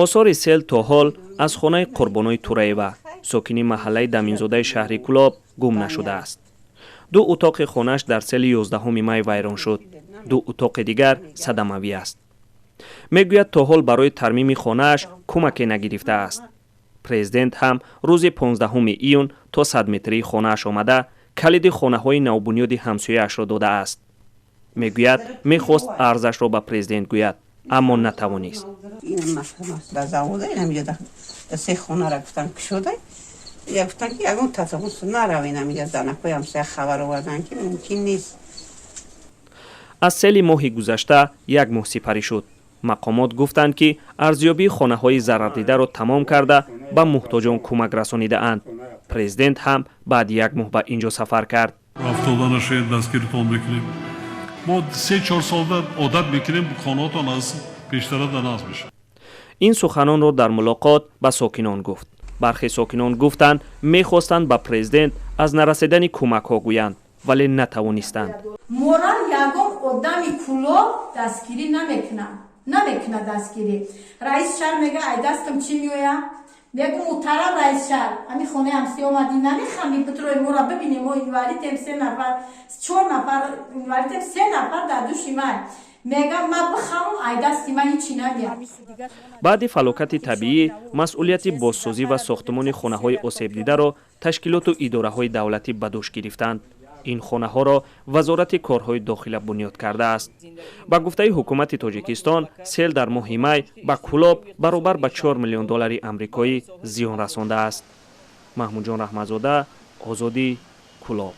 Осори сел то ҳол аз хонаи Қурбонои Тураева, сокини маҳаллаи Даминзодаи шаҳри Кӯлоб, гум нашудааст. Ду утоқи хонааш дар сели 11 май вайрон шуд, ду утоқи дигар садамавӣ аст. Мегӯяд, то ҳол барои тармими хонааш кӯмаке нагирифтааст. Президент ҳам рӯзи 15 июн то 100 метрии хонааш омада, калиди хонаҳои навбунёди ҳамсояашро додааст. Мегӯяд, мехост арзашро ба президент гӯяд, аммо натавонист. Дар завода инамиҷа се хонара гуфтан, кушода я гуфтан, ки ягон татабус наравен. Амиҷа занакҳои ҳамсоя хабар овардан, ки мумкин нест. Аз сели моҳи гузашта як моҳ сипарӣ шуд. Мақомот гуфтанд, ки арзёбии хонаҳои зарардидаро тамом карда, ба муҳтоҷон кӯмак расонидаанд. Президент ҳам баъди як моҳ ба ин ҷо сафар кард. Афтода нашавед, дастгиритон мекунем. Мо 3-4 солда одат мекунем, хонаотон аз пештара да нағз мешавад. Ин суханонро дар мулоқот ба сокинон гуфт. Бархе сокинон гуфтанд, мехостанд ба президент аз нарасидани кӯмакҳо гӯянд, вале натавонистанд. Мора ягон одами Кӯлоб дастгирӣ намекунад, намекунад дастгирӣ. Раис шаҳр мега: «Ай дастам чӣ меоя?» Мегу: «Муҳтарам раис шаҳр, ҳами хонаи ҳамсоя омадӣ, намехами битрои мора бибинем? Мо инвалидем, се нафар, чор нафар инвалидем, се нафар дар души ман». Мегам: «Ма бихамам, ай дасти ман ҳичи намеяд». Баъди фалокати табиӣ масъулияти бозсозӣ ва сохтмони хонаҳои осебдидаро ташкилоту идораҳои давлатӣ ба дӯш гирифтанд. Ин хонаҳоро Вазорати корҳои дохила бунёд кардааст. Ба гуфтаи ҳукумати Тоҷикистон, сел дар моҳи май ба Кӯлоб баробар ба 4 миллион доллари амрикоӣ зиён расондааст. Маҳмудҷон Раҳматзода, Озодӣ, Кӯлоб.